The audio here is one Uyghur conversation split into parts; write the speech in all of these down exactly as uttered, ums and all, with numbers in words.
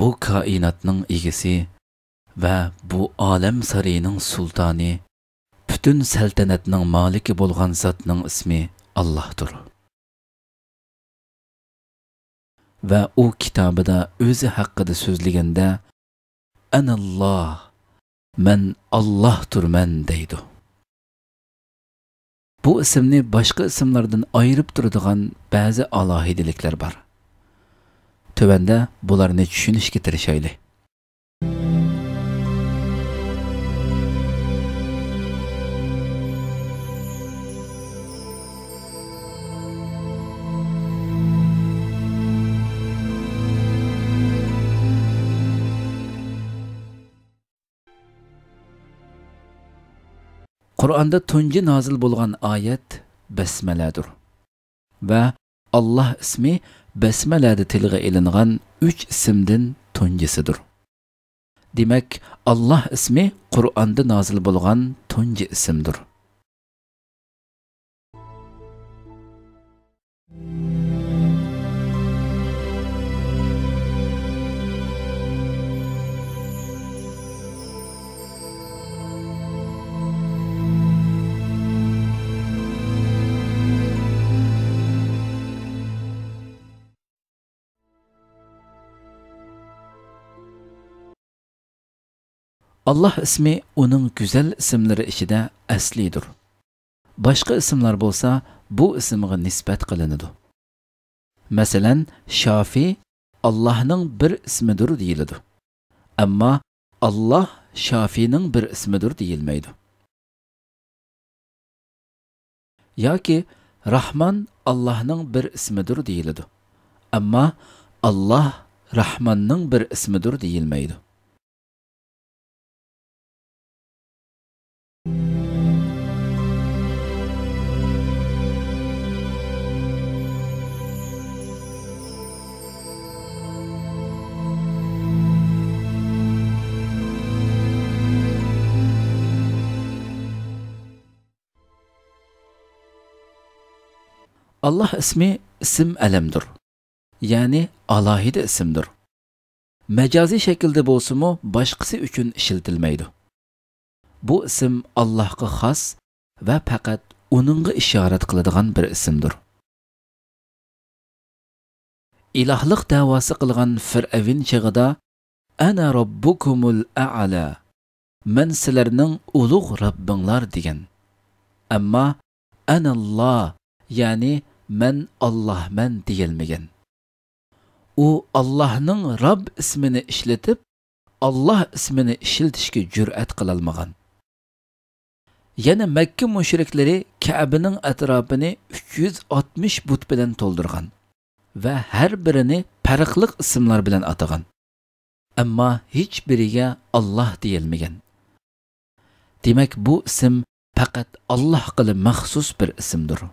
بۇ كائىناتنىڭ ئىگىسى ۋە بۇ ئالەم سارىيىنىڭ سۇلتانى، پۈتۈن سەلتەنەتنىڭ مالىكى بولغان زاتنىڭ ئىسمى ئاللاھتۇر. ۋە ئۇ كىتابىدا ئۆزى ھەققىدە سۆزلىگەندە، «ئەنەللاھ، مەن ئاللاھتۇرمەن» دەيدۇ. بۇ ئىسىمنى باشقا ئىسىملاردىن ئايرىپ تۇرىدىغان بەزى ئالاھىدىلىكلەر بار. تۆۋەندە بۇلارنى چۈشىنىشكە تىرىشايلى. قۇرئاندا تۇنجى نازىل بولغان ئايەت بەسمەلەدۇر. ۋە ئاللاھ ئىسمى بەسمەلەدە تىلغا ئېلىنغان ئۈچ ئىسىمدىن تۇنجىسىدۇر. دېمەك، ئاللاھ ئىسمى قۇرئاندا نازىل بولغان تۇنجى ئىسىمدۇر. ئاللاھ ئىسمى ئۇنىڭ گۈزەل ئىسىملىرى ئىچىدە ئەسلىدۇر. باشقا ئىسىملار بولسا بۇ ئىسىمغا نىسبەت قىلىنىدۇ. مەسىلەن، شافى ئاللاھنىڭ بىر ئىسمىدۇر دېيىلىدۇ. ئەمما ئاللاھ شافىنىڭ بىر ئىسمىدۇر دېيىلمەيدۇ. ياكى راھمان ئاللاھنىڭ بىر ئىسمىدۇر دېيىلىدۇ. ئەمما ئاللاھ راھماننىڭ بىر ئىسمىدۇر دېيىلمەيدۇ. ئاللاھ ئىسمى ئىسىم ئەلەمدۇر، يەنى ئالاھىدە ئىسىمدۇر. مەجازىي شەكىلدە بولسىمۇ باشقىسى ئۈچۈن ئىشلىتىلمەيدۇ. بۇ ئىسىم ئاللاھقا خاس ۋە پەقەت ئۇنىڭغا ئىشارەت قىلىدىغان بىر ئىسىمدۇر. ئىلاھلىق دەۋاسى قىلغان فىرئەۋن چېغىدا، «ئەنە رەببۇكۇمۇل ئەئلا، مەن سىلەرنىڭ ئۇلۇغ رەببىڭلار» دېگەن. ئەمما «ئەنەللا، يەنى مەن ئاللاھمەن» دېيەلمىگەن. ئۇ ئاللاھنىڭ رەب ئىسمىنى ئىشلىتىپ، ئاللاھ ئىسمىنى ئىشلىتىشكە جۈرئەت قىلالمىغان. يەنە مەككە مۇشرىكلىرى كەبىنىڭ ئەتراپىنى ئۈچ يۈز ئاتمىش بۇت بىلەن تولدۇرغان ۋە ھەر بىرىنى پەرقلىق ئىسىملار بىلەن ئاتىغان. ئەمما ھېچ بىرىگە ئاللاھ دېيەلمىگەن. دېمەك، بۇ ئىسىم پەقەت ئاللاھقىلا مەخسۇس بىر ئىسىمدۇر.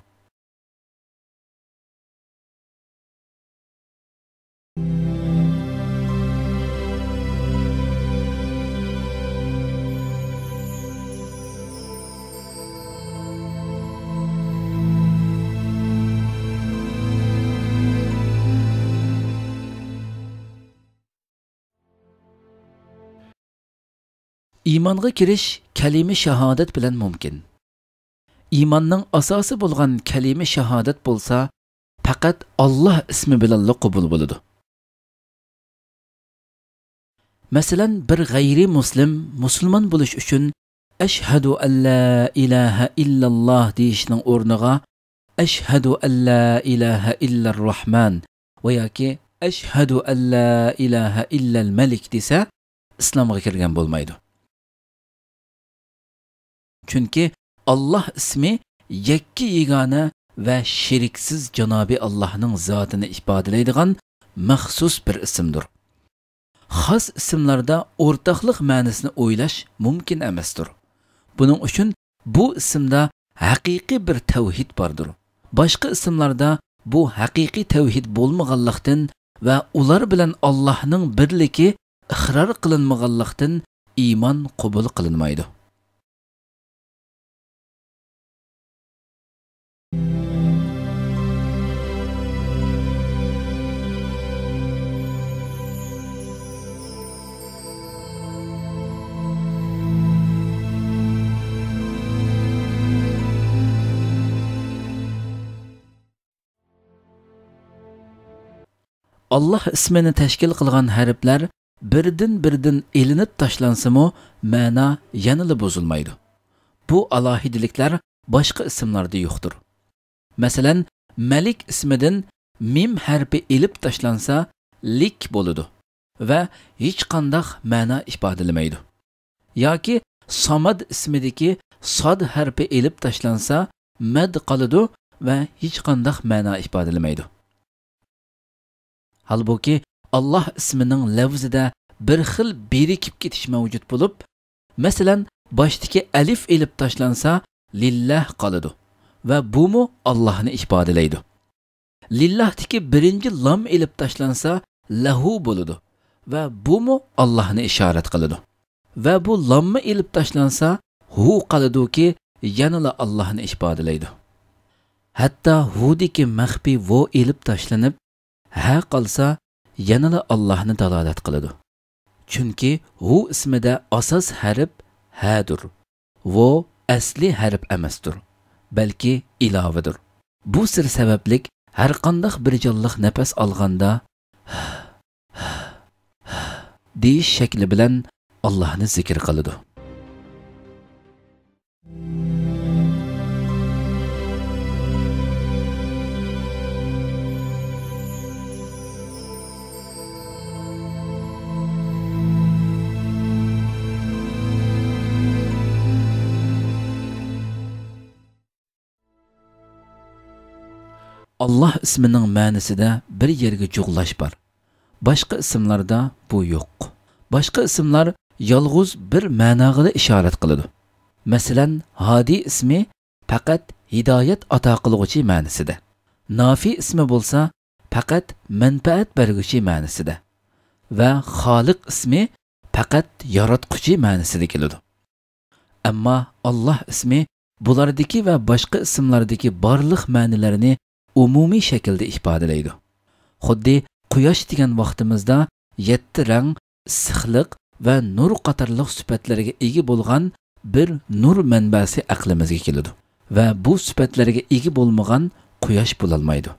ئىمانغا كىرىش كەلىمە شاھادەت بىلەن مۇمكىن. ئىماننىڭ ئاساسى بولغان كەلىمە شاھادەت بولسا پەقەت ئاللاھ ئىسمى بىلەنلا قوبۇل بولىدۇ. مەسىلەن، بىر غەيرىي مۇسلىم مۇسۇلمان بولۇش ئۈچۈن «ئەشھەدۇ ئەللا ئىلاھە ئىللاللاھ» دېيىشنىڭ ئورنىغا «ئەشھەدۇ ئەللا ئىلاھە ئىللەر راھمان» ۋە ياكى «ئەشھەدۇ ئەللا ئىلاھە ئىللەل مەلىك» دېسە، ئىسلامغا كىرگەن بولمايدۇ. چۈنكى ئاللاھ ئىسمى يەككە يېگانە ۋە شېرىكسىز جانابىي ئاللاھنىڭ زاتىنى ئىپادىلەيدىغان مەخسۇس بىر ئىسىمدۇر. خاس ئىسىملاردا ئورتاقلىق مەنىسىنى ئويلاش مۇمكىن ئەمەستۇر. بۇنىڭ ئۈچۈن بۇ ئىسىمدا ھەقىقىي بىر تەۋھىد باردۇر. باشقا ئىسىملاردا بۇ ھەقىقىي تەۋھىد بولمىغانلىقتىن ۋە ئۇلار بىلەن ئاللاھنىڭ بىرلىكى ئىقرار قىلىنمىغانلىقتىن ئىمان قوبۇل قىلىنمايدۇ. ئاللاھ ئىسمىنى تەشكىل قىلغان ھەرپلەر بىردىن-بىردىن ئېلىنىپ تاشلانسىمۇ، مەنا يەنىلا بۇزۇلمايدۇ. بۇ ئالاھىدىلىكلەر باشقا ئىسىملاردا يوقتۇر. مەسىلەن، مەلىك ئىسمىدىن مىم ھەرپى ئېلىپ تاشلانسا، لىك بولىدۇ ۋە ھېچقانداق مەنا ئىپادىلىمەيدۇ. ياكى ساماد ئىسمىدىكى ساد ھەرپى ئېلىپ تاشلانسا، مەد قالىدۇ ۋە ھېچقانداق مەنا ئىپادىلىمەيدۇ. ھالبۇكى، ئاللاھ ئىسمىنىڭ لەۋزىدە بىر خىل بىرىكىپ كېتىش مەۋجۇت بولۇپ، مەسىلەن، باشتىكى ئەلىف ئېلىپ تاشلانسا، لىللەھ قالىدۇ ۋە بۇمۇ ئاللاھنى ئىپادىلەيدۇ. لىللاھتىكى بىرىنچى لام ئېلىپ تاشلانسا، لەھۇ بولىدۇ ۋە بۇمۇ ئاللاھنى ئىشارەت قىلىدۇ. ۋە بۇ لاممۇ ئېلىپ تاشلانسا، ھۇ قالىدۇكى، يەنىلا ئاللاھنى ئىپادىلەيدۇ. ھەتتا ھۇدىكى مەخپىي ۋو ئېلىپ تاشلىنىپ، ھە قالسا، يەنىلا ئاللاھنى دالالەت قىلىدۇ. چۈنكى ھۇ ئىسمىدە ئاساس ھەرپ ھەدۇر. ۋو ئەسلىي ھەرپ ئەمەستۇر، بەلكى ئىلاۋىدۇر. بۇ سىر سەۋەبلىك ھەرقانداق بىر جانلىق نەپەس ئالغاندا دېيىش شەكلى بىلەن ئاللاھنى زىكىر قىلىدۇ. ئاللاھ ئىسمىنىڭ مەنىسىدە بىر يەرگە جۇغلاش بار. باشقا ئىسىملاردا بۇ يوق. باشقا ئىسىملار يالغۇز بىر مەناغىلا ئىشارەت قىلىدۇ. مەسىلەن، ھادى ئىسمى پەقەت ھىدايەت ئاتا قىلغۇچى مەنىسىدە. نافى ئىسمى بولسا پەقەت مەنپەئەت بەرگۈچى مەنىسىدە. ۋە خالىق ئىسمى پەقەت ياراتقۇچى مەنىسىدە كېلىدۇ. ئەمما ئاللاھ ئىسمى بۇلاردىكى ۋە باشقا ئىسىملاردىكى بارلىق مەنىلەرنى ئومۇمىي شەكىلدە ئىپادىلەيدۇ. خۇددى قۇياش دېگەن ۋاقتىمىزدا يەتتە رەڭ، ئىسسىقلىق ۋە نۇر قاتارلىق سۈپەتلەرگە ئىگە بولغان بىر نۇر مەنبەسى ئەقلىمىزگە كېلىدۇ ۋە بۇ سۈپەتلەرگە ئىگە بولمىغان قۇياش بولالمايدۇ.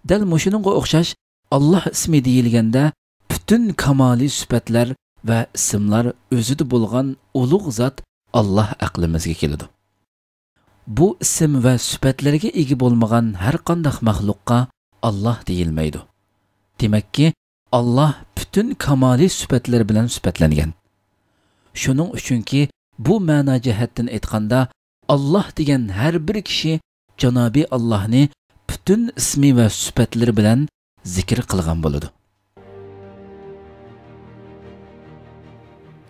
دەل مۇشۇنىڭغا ئوخشاش، ئاللاھ ئىسمى دېيىلگەندە، پۈتۈن كامالىي سۈپەتلەر ۋە ئىسىملار ئۆزىدە بولغان ئۇلۇغ زات ئاللاھ ئەقلىمىزگە كېلىدۇ. بۇ ئىسىم ۋە سۈپەتلەرگە ئىگە بولمىغان ھەرقانداق مەخلۇققا ئاللاھ دېيىلمەيدۇ. دېمەككى، ئاللاھ پۈتۈن كامالىي سۈپەتلىرى بىلەن سۈپەتلەنگەن. شۇنىڭ ئۈچۈنكى، بۇ مەنا جەھەتتىن ئېيتقاندا، ئاللاھ دېگەن ھەر بىر كىشى جانابىي ئاللاھنى پۈتۈن ئىسمى ۋە سۈپەتلىرى بىلەن زىكىر قىلغان بولىدۇ.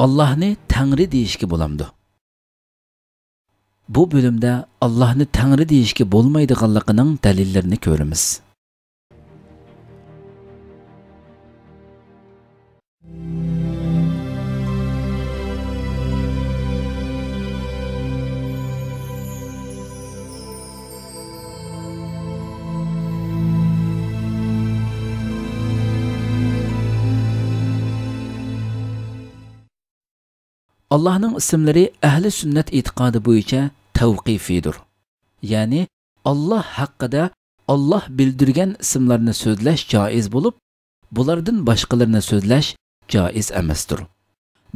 ئاللاھنى تەڭرى دېيىشكە بولامدۇ؟ بۇ بۆلۈمدە ئاللاھنى تەڭرى دېيىشكە بولمايدىغانلىقىنىڭ دەلىللىرىنى كۆرىمىز. ئاللاھنىڭ ئىسىملىرى ئەھلى سۈننەت ئېتىقادى بويىچە تەۋقىفىيدۇر. يەنى، ئاللاھ ھەققىدە ئاللاھ بىلدۈرگەن ئىسىملارنى سۆزلەش جائىز بولۇپ، بۇلاردىن باشقىلىرىنى سۆزلەش جائىز ئەمەستۇر.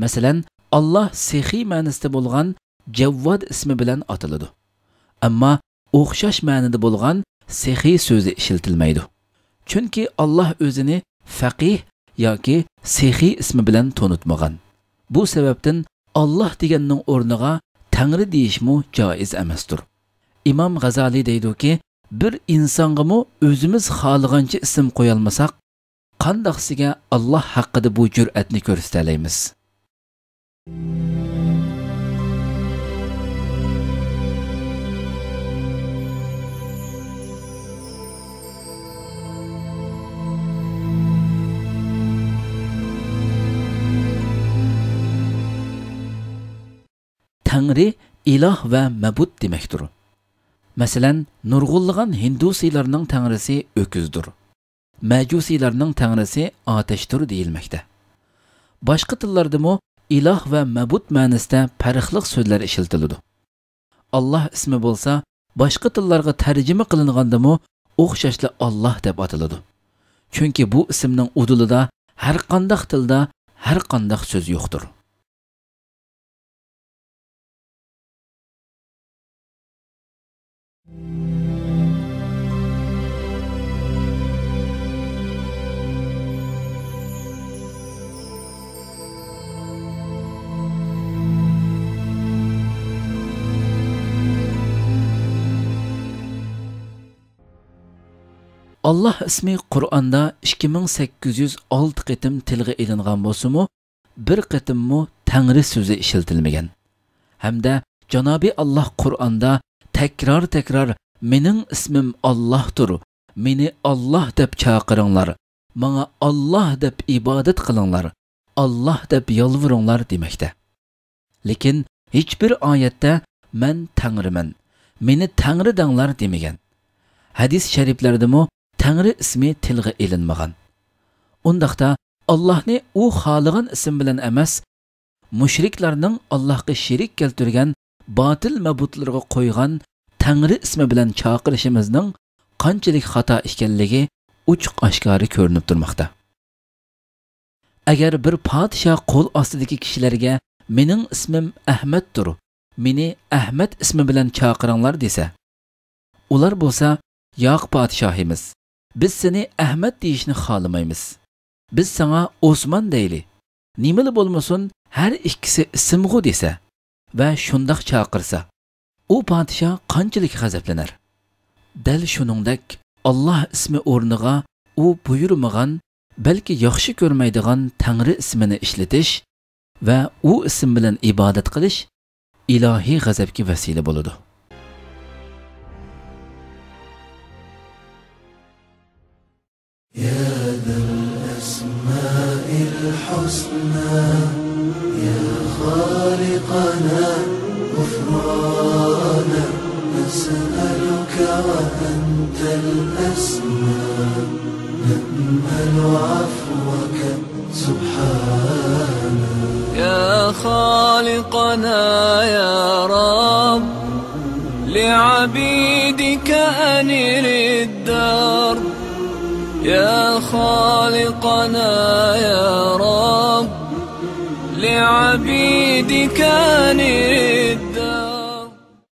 مەسىلەن، ئاللاھ سېخىي مەنىسىدە بولغان جەۋۋاد ئىسمى بىلەن ئاتىلىدۇ. ئەمما ئوخشاش مەنىدە بولغان سېخىي سۆزى ئىشلىتىلمەيدۇ. چۈنكى ئاللاھ ئۆزىنى فەقىھ ياكى سېخىي ئىسمى بىلەن تونۇتمىغان. بۇ سەۋەبتىن ئاللاھ دېگەننىڭ ئورنىغا تەڭرى دېيىشمۇ جائىز ئەمەستۇر. ئىمام غازالىي دەيدۇكى، بىر ئىنسانغىمۇ ئۆزىمىز خالىغانچە ئىسىم قويالمىساق، قانداقسىگە ئاللاھ ھەققىدە بۇ جۈرئەتنى كۆرسىتەلەيمىز؟ تەڭرى ئىلاھ ۋە مەبۇد دېمەكتۇر. مەسىلەن، نۇرغۇنلىغان ھىندۇسىيلارنىڭ تەڭرىسى ئۆكۈزدۇر، مەجۇسىيلارنىڭ تەڭرىسى ئاتەشتۇر دېيىلمەكتە. باشقا تىللاردىمۇ ئىلاھ ۋە مەبۇد مەنىسىدە پەرقلىق سۆزلەر ئىشلىتىلىدۇ. ئاللاھ ئىسمى بولسا باشقا تىللارغا تەرجىمە قىلىنغاندىمۇ ئوخشاشلا ئاللاھ دەپ ئاتىلىدۇ. چۈنكى بۇ ئىسىمنىڭ ئۇدۇلىدا ھەرقانداق تىلدا ھەرقانداق سۆز يوقتۇر. ئاللاھ ئىسمى قۇرئاندا ئىككى مىڭ سەككىز يۈز ئالتە قېتىم تىلغا ئېلىنغان بولسىمۇ، بىر قېتىممۇ تەڭرى سۆزى ئىشلىتىلمىگەن. ھەمدە جانابى ئاللاھ قۇرئاندا تەكرار-تەكرار «مېنىڭ ئىسمىم ئاللاھتۇر، مېنى ئاللاھ دەپ چاقىرىڭلار، ماڭا ئاللاھ دەپ ئىبادەت قىلىڭلار، ئاللاھ دەپ يالۋۇرۇڭلار» دېمەكتە. لېكىن ھېچبىر ئايەتتە «مەن تەڭرىمەن، مېنى تەڭرى دەڭلار» دېمىگەن. ھەدىس شەرىپلەردىمۇ تەڭرى ئىسمى تىلغا ئېلىنمىغان. ئۇنداقتا ئاللاھنى ئۇ خالىغان ئىسىم بىلەن ئەمەس، مۇشرىكلارنىڭ ئاللاھقا شېرىك كەلتۈرگەن باتىل مەبۇدلىرىغا قويغان تەڭرى ئىسمى بىلەن چاقىرىشىمىزنىڭ قانچىلىك خاتا ئىكەنلىكى ئوچۇق-ئاشكارا كۆرۈنۈپ تۇرماقتا. ئەگەر بىر پادىشاھ قول ئاستىدىكى كىشىلەرگە «مېنىڭ ئىسمىم ئەھمەدتۇر، مېنى ئەھمەد ئىسمى بىلەن چاقىرىڭلار» دېسە، ئۇلار بولسا: «ياق، پادىشاھىمىز، بىز سېنى ئەھمەد دېيىشنى خالىمايمىز. بىز ساڭا ئوسمان دەيلى. نېمىلا بولمىسۇن، ھەر ئىككىسى ئىسىمغۇ» دېسە ۋە شۇنداق چاقىرسا، ئۇ پادىشاھ قانچىلىك غەزەپلىنەر! دەل شۇنىڭدەك، ئاللاھ ئىسمى ئورنىغا ئۇ بۇيرۇمىغان، بەلكى ياخشى كۆرمەيدىغان تەڭرى ئىسمىنى ئىشلىتىش ۋە ئۇ ئىسىم بىلەن ئىبادەت قىلىش ئىلاھىي غەزەپكە ۋەسىلە بولىدۇ. يا ذا الأسماء الحسنى، يا خالقنا غفرانا، نسألك وأنت الأسمى، نأمل عفوك سبحانا. يا خالقنا يا رب، لعبيدك أنر الدرب. يا خالقنا يا رب، لعبيدك أنر الدرب.